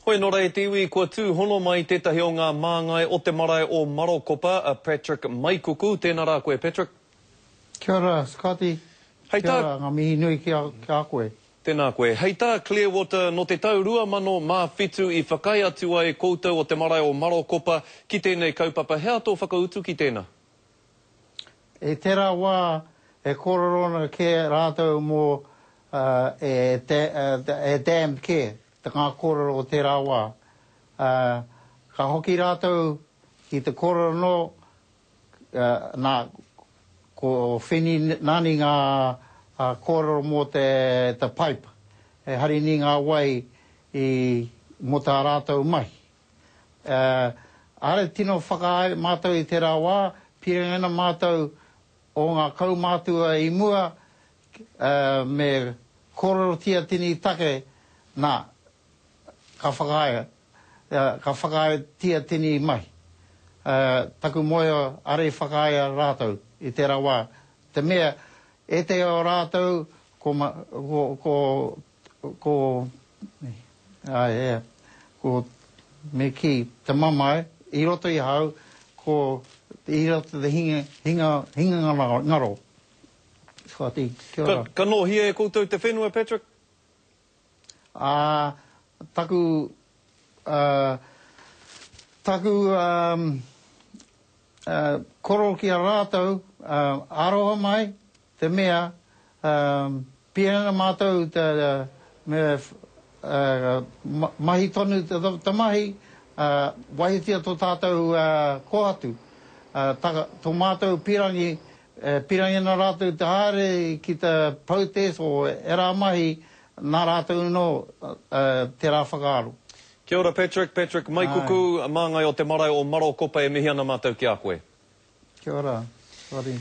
Hoi nō rei te iwi, kua tūhono mai tētahi o ngā māngai o te marae o Marokopa, a Patrick Maikuku. Tēnā rā koe, Patrick. Kia ora, Scotty. Hei Kia tā. ora, ngā mihi nui ki a, ki a koe. Tēnā koe. Hei tā Clearwater, nō te tau 2007 i whakaae atu ai koutou o te marae o Marokopa ki tēnei kaupapa. He aha tō whakautu ki tēnā? I tērā wā e kōrero ana kē rātou mō e damned kē te ngā kōrero o tērā wā. Ka hoki rātou ki te kōrero anō, nā, ko Whini nani ngā kōrero mō te pipe e hari ni ngā wai i mō tā rātou mahi. Āre tino whakaae mātou i tērā wā, pīrangi ana mātou o ngā kaumātua i mua, me kōrerotia tini take, nā, ka whakaae, ka whakaaetia tini mahi. Taku moeo are i whakaae rātou i tērā wā, te mea, ētehi o rātou ko, ko, ko Ko, āe, e, ko, me kī, te mamae, i roto i ahau, ko, i roto te hinga, hinga, hinga ngaro. Scotty, kia ora. Ka, ka nōhia e koutou te whenua, Patrick? Ā, taku, ā, taku, ā, ā, koro ki a rātou, ā, aroha mai, te mea, ā, pīrangi ana mātou te, me, ā, mahi tonu te mahi, ā, waihotia tō tātou, ā, kōhatu, ā, taka, tō mātou pīrangi, e pīrangi ana rātou te haere ki te protest o ērā mahi, nā rātou anō, ā, tērā whakaaro. Kia ora Patrick, Patrick Maikuku, māngai o te marae o Marokopa e mihi ana mātou ki a koe. Kia ora, sorry.